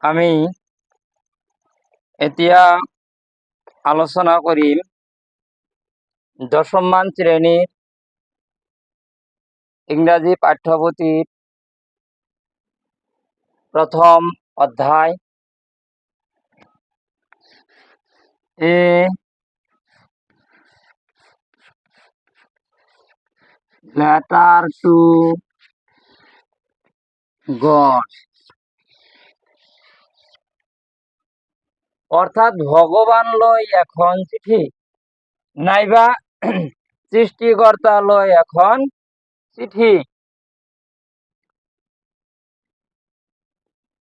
আমি এতিয়া আলোচনা কৰিম দশমমান শ্ৰেণীৰ ইংৰাজী পাঠ্যপুথিৰ প্ৰথম অধ্যায়, এ লেটাৰ টু গড, অৰ্থাৎ ভগৱানলৈ এখন চিঠি নাইবা সৃষ্টিকৰ্তালৈ এখন চিঠি।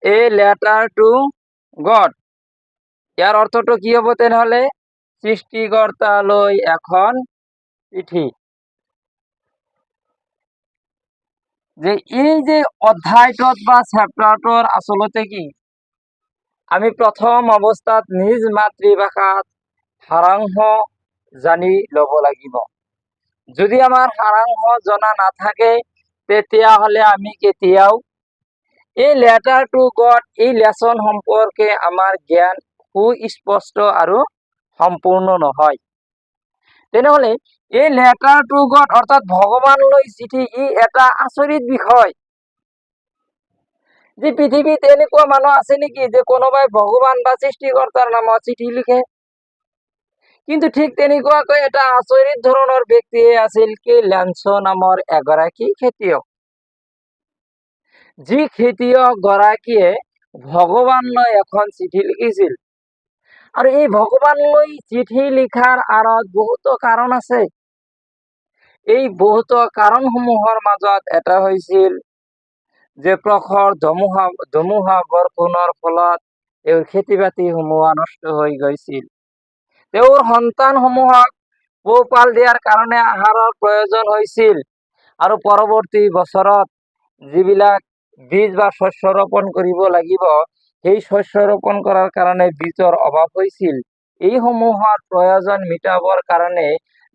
এ লেটাৰ টু গড, ইয়াৰ অৰ্থটো কি হ'ব তেনেহ'লে? সৃষ্টিকৰ্তালৈ এখন চিঠি। যে এই যে অধ্যায়টোত বা চেপ্টাৰটোৰ আচলতে কি, আমি প্ৰথম অৱস্থাত নিজ মাতৃভাষাত সাৰাংশ জানি ল'ব লাগিব। যদি আমাৰ সাৰাংশ জনা নাথাকে, তেতিয়াহ'লে আমি কেতিয়াও এই লেটাৰ টু গড এই লেচন সম্পৰ্কে আমাৰ জ্ঞান সুস্পষ্ট আৰু সম্পূৰ্ণ নহয়। তেনেহ'লে এই লেটাৰ টু গড অৰ্থাৎ ভগৱানলৈ চিঠি, ই এটা আচৰিত বিষয় যে পৃথিৱীত এনেকুৱা মানুহ আছে নেকি যে কোনোবাই ভগৱান বা সৃষ্টিকৰ্তাৰ নামত চিঠি লিখে। কিন্তু ঠিক তেনেকুৱাকৈ এটা আচৰিত ধৰণৰ ব্যক্তিয়ে আছিল কি, লেঞ্চো নামৰ এগৰাকী খেতিয়ক, যি খেতিয়ক গৰাকীয়ে ভগৱানলৈ এখন চিঠি লিখিছিল। আৰু এই ভগৱানলৈ চিঠি লিখাৰ আঁৰত বহুতো কাৰণ আছে। এই বহুতো কাৰণসমূহৰ মাজত এটা হৈছিল যে প্ৰখৰ ধুমুহা বৰষুণৰ ফলত তেওঁৰ খেতি বাতিসমূহ নষ্ট হৈ গৈছিল। তেওঁৰ সন্তানসমূহক পোহপাল দিয়াৰ কাৰণে আহাৰৰ প্ৰয়োজন হৈছিল আৰু পৰৱৰ্তী বছৰত যিবিলাক বীজ বা শস্য ৰোপণ কৰিব লাগিব, সেই শস্য ৰোপণ কৰাৰ কাৰণে বীজৰ অভাৱ হৈছিল। এইসমূহৰ প্ৰয়োজন মিটাবৰ কাৰণে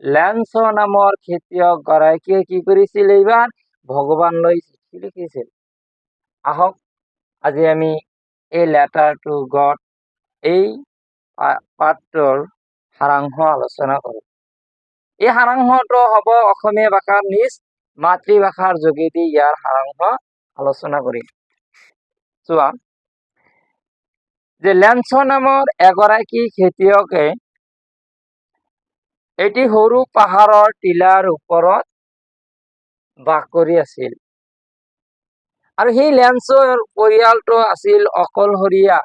লেঞ্চো নামৰ খেতিয়ক গৰাকীয়ে কি কৰিছিল? এইবাৰ ভগৱানলৈ চিঠি লিখিছিল। আহক, আজি আমি এই লেটাৰ টু গড এই পাঠটোৰ সাৰাংশ আলোচনা কৰোঁ। এই সাৰাংশটো হ'ব অসমীয়া ভাষাৰ নিজ মাতৃভাষাৰ যোগেদি ইয়াৰ সাৰাংশ আলোচনা কৰিম। চোৱা যে লেঞ্চো নামৰ এগৰাকী খেতিয়কে এটি সৰু পাহাৰৰ টিলাৰ ওপৰত বাস কৰি আছিল আৰু সেই লেঞ্চোৰ পৰিয়ালটো আছিল অকলশৰীয়া।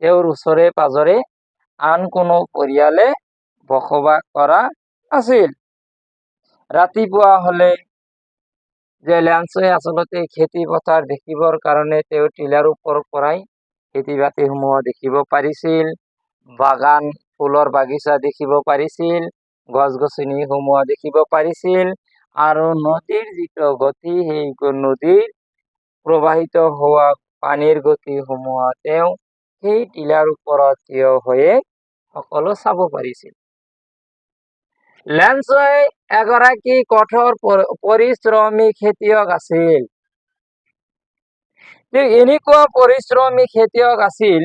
তেওঁৰ ওচৰে পাজৰে আন কোনো পৰিয়ালে বসবাস কৰা নাছিল। ৰাতিপুৱা হ'লে যে লেঞ্চোৱে আচলতে খেতি পথাৰ দেখিবৰ কাৰণে তেওঁ টিলাৰ ওপৰৰ পৰাই খেতি বাতিসমূহ দেখিব পাৰিছিল, বাগান, ফুলৰ বাগিচা দেখিব পাৰিছিল, গছ গছনিসমূহ দেখিব পাৰিছিল আৰু নদীৰ যিটো গতি, সেই নদীৰ প্ৰবাহিত হোৱা পানীৰ গতিসমূহ তেওঁ সেই টিলাৰ ওপৰত থিয় হৈয়ে সকলো চাব পাৰিছিল। লেঞ্চোই এগৰাকী কঠোৰ পৰিশ্ৰমী খেতিয়ক আছিল। তেওঁ এনেকুৱা পৰিশ্ৰমী খেতিয়ক আছিল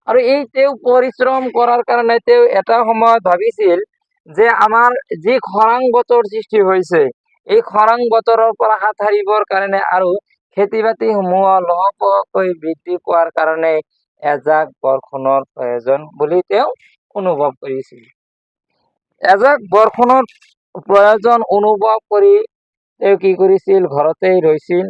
আৰু এই তেওঁ পৰিশ্ৰম কৰাৰ কাৰণে তেওঁ এটা সময়ত ভাবিছিল যে আমাৰ যি খৰাং বতৰ সৃষ্টি হৈছে, এই খৰাং বতৰৰ পৰা হাত সাৰিবৰ কাৰণে আৰু খেতি বাতিসমূহ লহপহকৈ বৃদ্ধি পোৱাৰ কাৰণে এজাক বৰষুণৰ প্ৰয়োজন বুলি তেওঁ অনুভৱ কৰিছিল। এজাক বৰষুণৰ প্ৰয়োজন অনুভৱ কৰি তেওঁ কি কৰিছিল? ঘৰতেই ৰৈছিল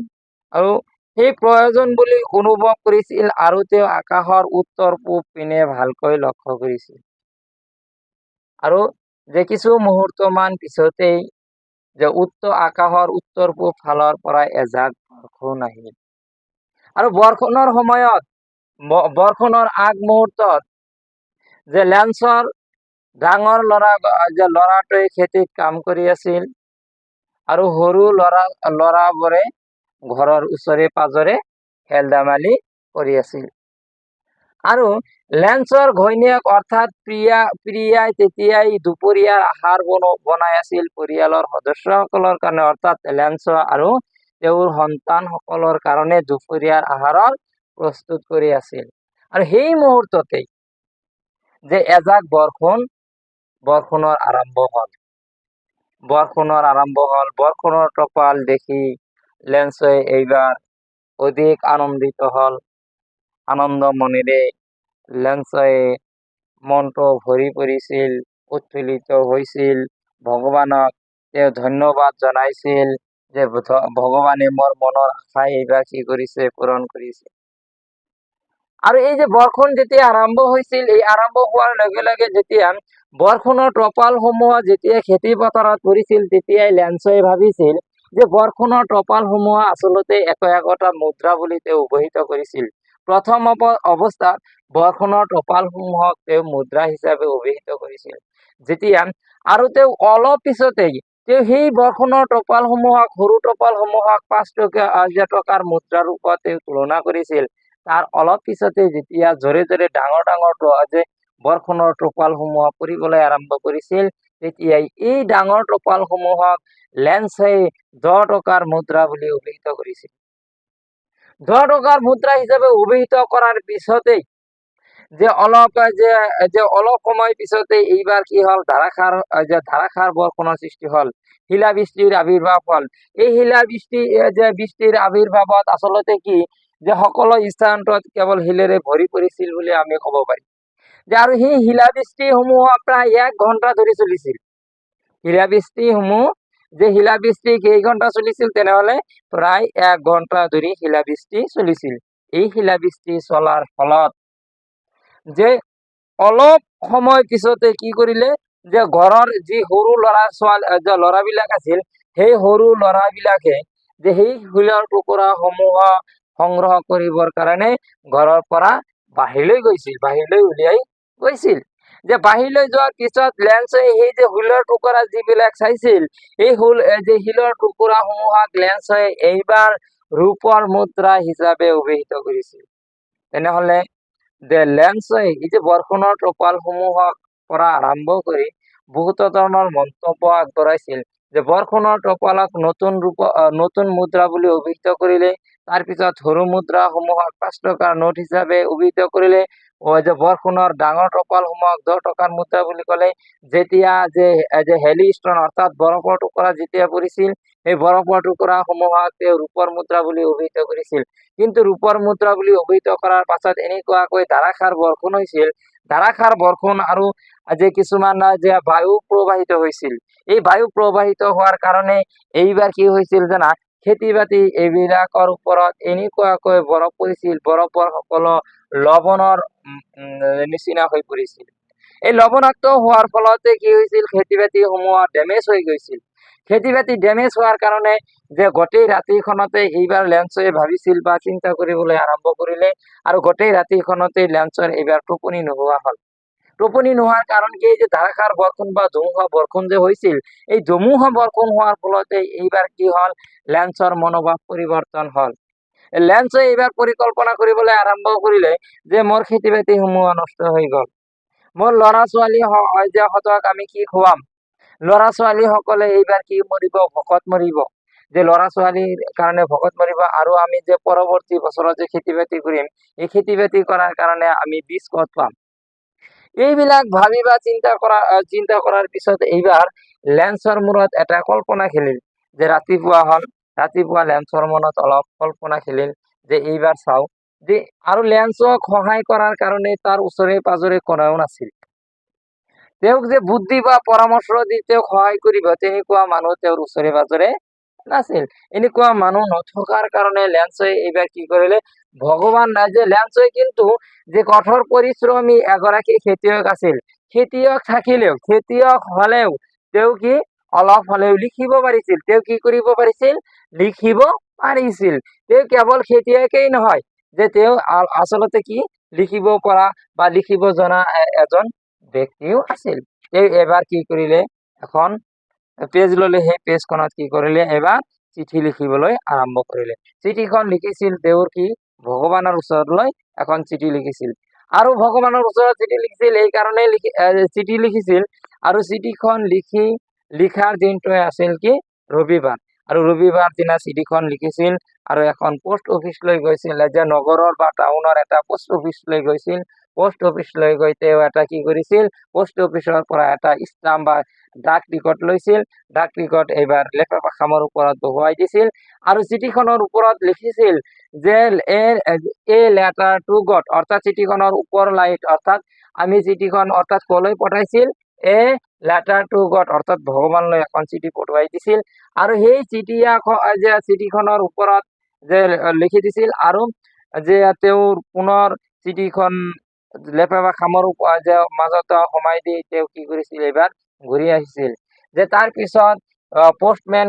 আৰু সেই প্ৰয়োজন বুলি অনুভৱ কৰিছিল আৰু তেওঁ আকাশৰ উত্তৰ পূব পিনে ভালকৈ লক্ষ্য কৰিছিল আৰু যে কিছু মুহূৰ্তমান পিছতেই যে আকাশৰ উত্তৰ পূব ফালৰ পৰা এজাক বৰষুণ আহিল আৰু বৰষুণৰ সময়ত, বৰষুণৰ আগ মুহূৰ্তত যে লেঞ্চৰ ডাঙৰ ল'ৰা, যে ল'ৰাটোৱে খেতিত কাম কৰি আছিল আৰু সৰু ল'ৰাবোৰে ঘৰৰ ওচৰে পাজৰে খেল ধেমালি কৰি আছিল আৰু লেঞ্চৰ ঘৈণীয়েক অৰ্থাৎ প্ৰিয়াই তেতিয়াই দুপৰীয়াৰ আহাৰ বনাই আছিল পৰিয়ালৰ সদস্যসকলৰ কাৰণে, অৰ্থাৎ লেঞ্চ আৰু তেওঁৰ সন্তানসকলৰ কাৰণে দুপৰীয়াৰ আহাৰৰ প্ৰস্তুত কৰি আছিল। আৰু সেই মুহূৰ্ততেই যে এজাক বৰষুণৰ আৰম্ভ হ'ল। বৰষুণৰ আৰম্ভ হ'ল। বৰষুণৰ টোপাল দেখি লেঞ্চোৱে এইবাৰ অধিক আনন্দিত হ'ল। আনন্দ মনেৰে লেঞ্চোৱে মনটো ভৰি পৰিছিল, উৎফুল্লিত হৈছিল। ভগৱানক তেওঁ ধন্যবাদ জনাইছিল যে ভগৱানে মোৰ মনৰ আশা এইবাৰ কি কৰিছে, পূৰণ কৰিছে। আৰু এই যে বৰষুণ যেতিয়া আৰম্ভ হৈছিল, এই আৰম্ভ হোৱাৰ লগে লগে যেতিয়া বৰষুণৰ টোপালসমূহ যেতিয়া খেতি পথাৰত পৰিছিল, তেতিয়াই লেঞ্চোৱে ভাবিছিল যে বৰষুণৰ টোপালসমূহ আচলতে একো একোটা মুদ্ৰা বুলি তেওঁ অভিহিত কৰিছিল। প্ৰথম অৱস্থাত বৰষুণৰ টোপালসমূহক তেওঁ মুদ্ৰা হিচাপে অভিহিত কৰিছিল যেতিয়া, আৰু তেওঁ অলপ পিছতেই তেওঁ সেই বৰষুণৰ টোপালসমূহক, সৰু টোপালসমূহক 5 টকীয়া যে টকাৰ মুদ্ৰা ৰূপত তেওঁ তুলনা কৰিছিল। তাৰ অলপ পিছতে যেতিয়া জোৰে জোৰে ডাঙৰ ডাঙৰ যে বৰষুণৰ টোপালসমূহ পৰিবলৈ আৰম্ভ কৰিছিল, তেতিয়াই এই ডাঙৰ টোপালসমূহক লেঞ্চে 10 টকাৰ মুদ্ৰা বুলি অভিহিত কৰিছিল। 10 টকাৰ মুদ্ৰা হিচাপে অভিহিত কৰাৰ পিছতেই যে অলপ সময় পিছতে এইবাৰ কি হ'ল? ধাৰাসাৰ বৰষুণৰ সৃষ্টি হ'ল, শিলাবৃষ্টিৰ আৱিৰ্ভাৱ হ'ল। এই শিলাবৃষ্টি যে বৃষ্টিৰ আৱিৰ্ভাৱত আচলতে কি যে সকলো স্থানটোত কেৱল শিলেৰে ভৰি পৰিছিল বুলি আমি ক'ব পাৰি। যে আৰু সেই শিলাবৃষ্টিসমূহ প্ৰায় এক ঘণ্টা ধৰি চলিছিল। শিলাবৃষ্টিসমূহ যে শিলাবৃষ্টি কেইঘণ্টা চলিছিল? তেনেহ'লে প্ৰায় এক ঘণ্টা ধৰি শিলাবৃষ্টি চলিছিল। এই শিলাবৃষ্টি চলাৰ ফলত যে অলপ সময় পিছতে কি কৰিলে যে ঘৰৰ যি সৰু ল'ৰা ছোৱালী যে ল'ৰাবিলাক আছিল, সেই সৰু ল'ৰাবিলাকে যে সেই শিলৰ টুকুৰাসমূহ সংগ্ৰহ কৰিবৰ কাৰণে ঘৰৰ পৰা বাহিৰলৈ গৈছিল, বাহিৰলৈ উলিয়াই গৈছিল। যে বাহিৰলৈ যোৱাৰ পিছত লেঞ্চে সেই যে শিলৰ টুকুৰা যিবিলাক চাইছিল, এই শিল যে শিলৰ টুকুৰাসমূহক লেঞ্চে এইবাৰ ৰূপৰ মুদ্ৰা হিচাপে অভিহিত কৰিছিল। তেনেহ'লে যে লেঞ্চে এই যে বৰষুণৰ টোপালসমূহক পৰা আৰম্ভ কৰি বহুতো ধৰণৰ মন্তব্য আগবঢ়াইছিল যে বৰষুণৰ টোপালক নতুন ৰূপ নতুন মুদ্ৰা বুলি অভিহিত কৰিলে, তাৰপিছত সৰু মুদ্ৰাসমূহক 5 টকাৰ নোট হিচাপে অভিহিত কৰিলে, যে বৰষুণৰ ডাঙৰ টোপালসমূহক 10 টকাৰ মুদ্ৰা বুলি ক'লে। যেতিয়া যে যে হেইল ষ্টন অৰ্থাৎ বৰফৰ টুকুৰা যেতিয়া পৰিছিল, সেই বৰফৰ টুকুৰাসমূহক তেওঁ ৰূপৰ মুদ্ৰা বুলি অভিহিত কৰিছিল। কিন্তু ৰূপৰ মুদ্ৰা বুলি অভিহিত কৰাৰ পাছত এনেকুৱাকৈ ধাৰাসাৰ বৰষুণ হৈছিল, ধাৰাসাৰ বৰষুণ আৰু যে কিছুমান যে বায়ু প্ৰবাহিত হৈছিল, এই বায়ু প্ৰবাহিত হোৱাৰ কাৰণে এইবাৰ কি হৈছিল জানা? খেতি বাতি এইবিলাকৰ ওপৰত এনেকুৱাকৈ বৰফ পৰিছিল, বৰফৰ সকলো লৱণৰ নিচিনা হৈ পৰিছিল। এই লৱণাক্ত হোৱাৰ ফলতে কি হৈছিল? খেতি বাতিসমূহ ডেমেজ হৈ গৈছিল। খেতি বাতি ডেমেজ হোৱাৰ কাৰণে যে গোটেই ৰাতিখনতে এইবাৰ লেঞ্চে ভাবিছিল বা চিন্তা কৰিবলৈ আৰম্ভ কৰিলে আৰু গোটেই ৰাতিখনতে লেঞ্চৰ এইবাৰ টোপনি নোহোৱা হ'ল। টোপনি নোহোৱাৰ কাৰণ কি? এই যে ধাৰাসাৰ বৰষুণ বা ধুমুহা বৰষুণ যে হৈছিল, এই ধুমুহা বৰষুণ হোৱাৰ ফলতে এইবাৰ কি হ'ল? লেঞ্চৰ মনোভাৱ পৰিৱৰ্তন হ'ল। লেঞ্চে এইবাৰ পৰিকল্পনা কৰিবলৈ আৰম্ভ কৰিলে যে মোৰ খেতি বাতিসমূহ নষ্ট হৈ গ'ল, মোৰ ল'ৰা ছোৱালী যে হঁতক আমি কি খুৱাম? ল'ৰা ছোৱালীসকলে এইবাৰ কি মৰিব? ভোকত মৰিব। যে ল'ৰা ছোৱালীৰ কাৰণে ভোকত মৰিব। আৰু আমি যে পৰৱৰ্তী বছৰত যে খেতি বাতি কৰিম, এই খেতি বাতি কৰাৰ কাৰণে আমি বীজ ক'ত পাম? এইবিলাক ভাবি বা চিন্তা কৰাৰ পিছত এইবাৰ লেঞ্চৰ মূৰত এটা কল্পনা খেলিল যে ৰাতিপুৱা হ'ল। ৰাতিপুৱা লেঞ্চৰ মনত অলপ কল্পনা খেলিল যে এইবাৰ চাওঁ যে আৰু লেঞ্চক সহায় কৰাৰ কাৰণে তাৰ ওচৰে পাজৰে কোনেও নাছিল। তেওঁক যে বুদ্ধি বা পৰামৰ্শ দি তেওঁক সহায় কৰিব, তেনেকুৱা মানুহ তেওঁৰ ওচৰে পাজৰে নাছিল। এনেকুৱা মানুহ নথকাৰ কাৰণে লেঞ্চে এইবাৰ কি কৰিলে? ভগৱান নাই যে লেঞ্চে কিন্তু যে কঠোৰ পৰিশ্ৰমী এগৰাকী খেতিয়ক আছিল। খেতিয়ক থাকিলেও, খেতিয়ক হলেও তেওঁ কি অলপ হলেও লিখিব পাৰিছিল। তেওঁ কি কৰিব পাৰিছিল? লিখিব পাৰিছিল। তেওঁ কেৱল খেতিয়কেই নহয় যে তেওঁ আচলতে কি লিখিব পৰা বা লিখিব জনা এজন ব্যক্তিও আছিল। তেওঁ এবাৰ কি কৰিলে? এখন পেজ ললে। সেই পেজখনত কি কৰিলে? এবাৰ চিঠি লিখিবলৈ আৰম্ভ কৰিলে। চিঠিখন লিখিছিল তেওঁৰ কি ভগৱানৰ ওচৰলৈ এখন চিঠি লিখিছিল। আৰু ভগৱানৰ ওচৰত চিঠি লিখিছিল এই কাৰণেই চিঠি লিখিছিল আৰু চিঠিখন লিখাৰ দিনটোৱে আছিল কি ৰবিবাৰ। আৰু ৰবিবাৰ দিনা চিঠিখন লিখিছিল আৰু এখন পোষ্ট অফিচলৈ গৈছিল, যে নগৰৰ বা টাউনৰ এটা পোষ্ট অফিচলৈ গৈছিল। পোষ্ট অফিচলৈ গৈ তেওঁ এটা কি কৰিছিল? পোষ্ট অফিচৰ পৰা এটা ষ্টাম্প বা ডাক টিকট লৈছিল। ডাক টিকট এইবাৰ লেফাফা খামৰ ওপৰত বহুৱাই দিছিল আৰু চিঠিখনৰ ওপৰত লিখিছিল যে "A letter to God"। অৰ্থাৎ চিঠিখনৰ ওপৰ লাইন, অৰ্থাৎ আমি চিঠিখন অৰ্থাৎ কলৈ পঠাইছিল? "এ লেটাৰ টু গড", অৰ্থাৎ ভগৱানলৈ এখন চিঠি পঠুৱাই দিছিল। আৰু সেই চিঠি যে চিঠিখনৰ ওপৰত যে লিখি দিছিল আৰু যে তেওঁৰ পুনৰ চিঠিখন লেফাফা খামৰ যে মাজত সোমাই দি তেওঁ কি কৰিছিল? এইবাৰ ঘূৰি আহিছিল। যে তাৰ পিছত পোষ্টমেন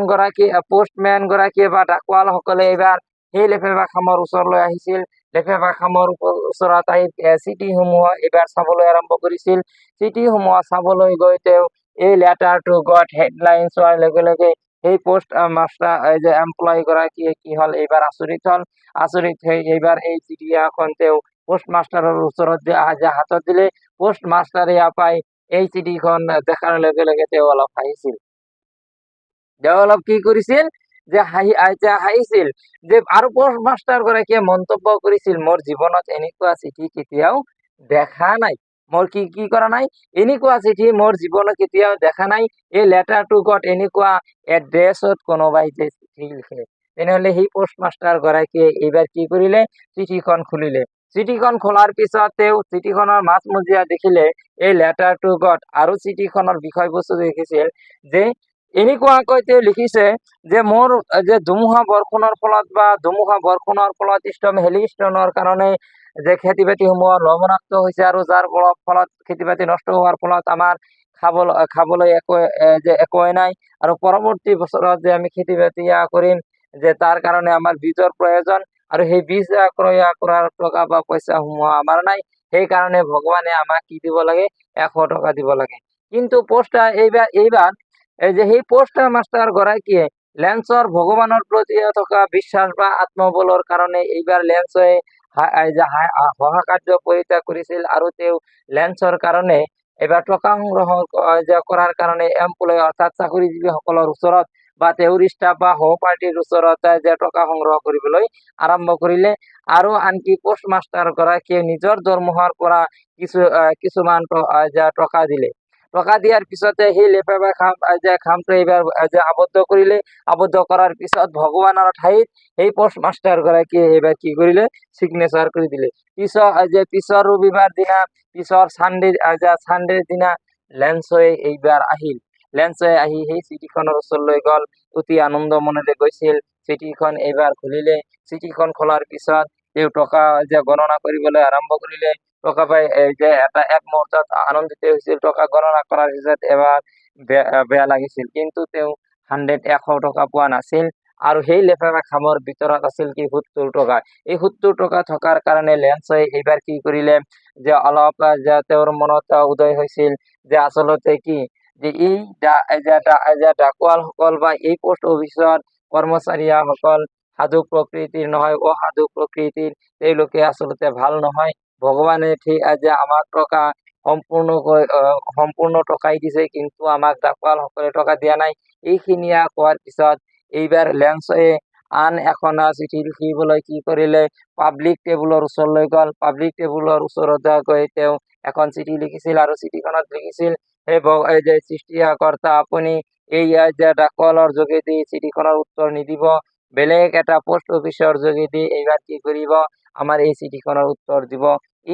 গৰাকীয়ে বা ডাকোৱালসকলে এইবাৰ সেই লেফাফা খামৰ ওচৰলৈ আহিছিল। লেফাফা খামৰ ওচৰত আহি চিঠিসমূহ এইবাৰ চাবলৈ আৰম্ভ কৰিছিল। চিঠিসমূহ চাবলৈ গৈ তেওঁ "এই লেটাৰ টু গড" হেডলাইন চোৱাৰ লগে লগে সেই পোষ্ট মাষ্টাৰ যে এমপ্লয় গৰাকীয়ে কি হ'ল? এইবাৰ আচৰিত হ'ল। আচৰিত হৈ এইবাৰ এই চিঠি এখন তেওঁ পোষ্ট মাষ্টাৰৰ ওচৰত যে হাতত দিলে। পোষ্ট মাষ্টাৰে পাই এই চিঠিখন দেখাৰ লগে লগে তেওঁ অলপ হাঁহিছিল। তেওঁ অলপ কি কৰিছিল যে হাঁহি যে হাঁহিছিল যে আৰু পোষ্ট মাষ্টাৰ গৰাকীয়ে মন্তব্য কৰিছিল, "মোৰ জীৱনত এনেকুৱা চিঠি কেতিয়াও দেখা নাই।" মোৰ কি কি কৰা নাই? এনেকুৱা চিঠি মোৰ জীৱনত কেতিয়াও দেখা নাই। "এই লেটাৰ টু গড" এনেকুৱা এড্ৰেছত কোনোবাই যে চিঠি লিখে। তেনেহ'লে সেই পোষ্ট মাষ্টাৰ গৰাকীয়ে এইবাৰ কি কৰিলে? চিঠিখন খুলিলে। চিঠিখন খোলাৰ পিছত তেওঁ চিঠিখনৰ মাজমজিয়া দেখিলে "এই লেটাৰ টু গড" আৰু চিঠিখনৰ বিষয়বস্তু দেখিছিল যে এনেকুৱাকৈ তেওঁ লিখিছে যে মোৰ যে ধুমুহা বৰষুণৰ ফলত বা ধুমুহা বৰষুণৰ ফলত ষ্টৰ্ম, হেইল ষ্টৰ্মৰ কাৰণে যে খেতি বাতিসমূহ লৱণাক্ত হৈছে আৰু যাৰ ফলত খেতি বাতি নষ্ট হোৱাৰ ফলত আমাৰ খাবলৈ একো যে একোৱেই নাই আৰু পৰৱৰ্তী বছৰত যে আমি খেতি বাতি কৰিম যে তাৰ কাৰণে আমাৰ বীজৰ প্ৰয়োজন আৰু সেই বীজ ক্ৰয় কৰাৰ টকা বা পইচাসমূহ আমাৰ নাই। সেইকাৰণে ভগৱানে আমাক কি দিব লাগে? 100 টকা দিব লাগে। কিন্তু পোষ্ট এইবাৰ এইবাৰ এই যে সেই পোষ্ট মাষ্টাৰ গৰাকীয়ে লেন্সৰ ভগৱানৰ প্ৰতি থকা বিশ্বাস বা আত্মবলৰ কাৰণে এইবাৰ লেন্সে এই যে সহাকাৰ্য পৰিত্যাগ কৰিছিল আৰু তেওঁ লেন্সৰ কাৰণে এইবাৰ টকা সংগ্ৰহ যে কৰাৰ কাৰণে এমপ্লয় অৰ্থাৎ চাকৰিজীৱীসকলৰ ওচৰত বা তেওঁৰ ষ্টাফ বা সহপাঠীৰ ওচৰত যে টকা সংগ্ৰহ কৰিবলৈ আৰম্ভ কৰিলে। আৰু আনকি পোষ্ট মাষ্টাৰ গৰাকীয়ে নিজৰ দৰমহাৰ পৰা কিছুমান যে টকা দিলে। টকা দিয়াৰ পিছতে সেই লেফাফা খাম যে খামটো এইবাৰ যে আবদ্ধ কৰিলে। আবদ্ধ কৰাৰ পিছত ভগৱানৰ ঠাইত সেই পোষ্ট মাষ্টাৰ গৰাকীয়ে এইবাৰ কি কৰিলে? চিগনেচাৰ কৰি দিলে। পিছৰ যে পিছৰ ৰবিবাৰ দিনা, পিছৰ চানডে যে চানডেৰ দিনা লেন্সয়ে এইবাৰ আহিল। লেন্সয়ে আহি সেই চিঠিখনৰ ওচৰলৈ গ'ল। অতি আনন্দ মনেৰে গৈছিল। চিঠিখন এইবাৰ খুলিলে। চিঠিখন খোলাৰ পিছত তেওঁ টকা যে গণনা কৰিবলৈ আৰম্ভ কৰিলে। টকা পাই এই যে এটা এক মুহূৰ্তত আনন্দিত হৈছিল। টকা গণনা কৰাৰ পিছত এবাৰ বেয়া বেয়া লাগিছিল। কিন্তু তেওঁ 100 টকা পোৱা নাছিল আৰু সেই লেফাফা খামৰ ভিতৰত আছিল কি? 70 টকা। এই 70 টকা থকাৰ কাৰণে লেন্সে এইবাৰ কি কৰিলে যে অলপ যে তেওঁৰ মনত উদয় হৈছিল যে আচলতে কি যে এই যে ডাকোৱালসকল বা এই পোষ্ট অফিচৰ কৰ্মচাৰীসকল সাধু প্ৰকৃতিৰ নহয়, অসাধু প্ৰকৃতিৰ। তেওঁলোকে আচলতে ভাল নহয়। ভগৱানে ঠিক যে আমাক টকা সম্পূৰ্ণ টকাই দিছে, কিন্তু আমাক ডাকোৱালসকলে টকা দিয়া নাই। এইখিনিয়ে কোৱাৰ পিছত এইবাৰ লেন্সে আন এখন চিঠি লিখিবলৈ কি কৰিলে? পাব্লিক টেবুলৰ ওচৰলৈ গ'ল। পাব্লিক টেবুলৰ ওচৰত গৈ তেওঁ এখন চিঠি লিখিছিল আৰু চিঠিখনত লিখিছিল, "সেই এই যে সৃষ্টিকৰ্তা, আপুনি এই যে ডাকোৱালৰ যোগেদি চিঠিখনৰ উত্তৰ নিদিব। বেলেগ এটা পোষ্ট অফিচৰ যোগেদি এইবাৰ কি কৰিব? আমাৰ এই চিঠিখনৰ উত্তৰ দিব।"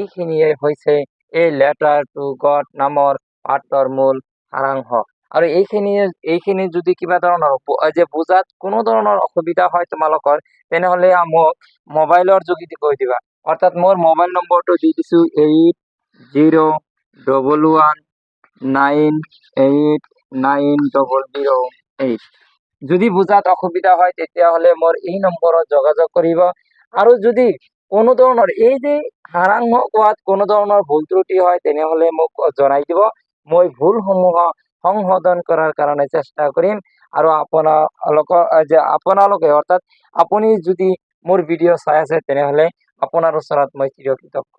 এইখিনিয়ে হৈছে এই লেটাৰ টু গড নামৰ পাঠৰ মূল সাৰাংশ। আৰু এইখিনি যদি কিবা ধৰণৰ যে বুজাত কোনো ধৰণৰ অসুবিধা হয় তোমালোকৰ, তেনেহ'লে মোক মোবাইলৰ যোগেদি কৈ দিবা। অৰ্থাৎ মোৰ মোবাইল নম্বৰটো দি দিছোঁ, 8011989008। যদি বুজাত অসুবিধা হয়, তেতিয়াহ'লে মোৰ এই নম্বৰত যোগাযোগ কৰিব। আৰু যদি কোনো ধৰণৰ এই যে সাৰাংশ কোৱাত কোনো ধৰণৰ ভুল ত্ৰুটি হয়, তেনেহ'লে মোক জনাই দিব। মই ভুলসমূহ সংশোধন কৰাৰ কাৰণে চেষ্টা কৰিম। আৰু আপোনালোকৰ যে আপোনালোকে অৰ্থাৎ আপুনি যদি মোৰ ভিডিঅ' চাই আছে, তেনেহ'লে আপোনাৰ ওচৰত মই চিৰকৃতজ্ঞ।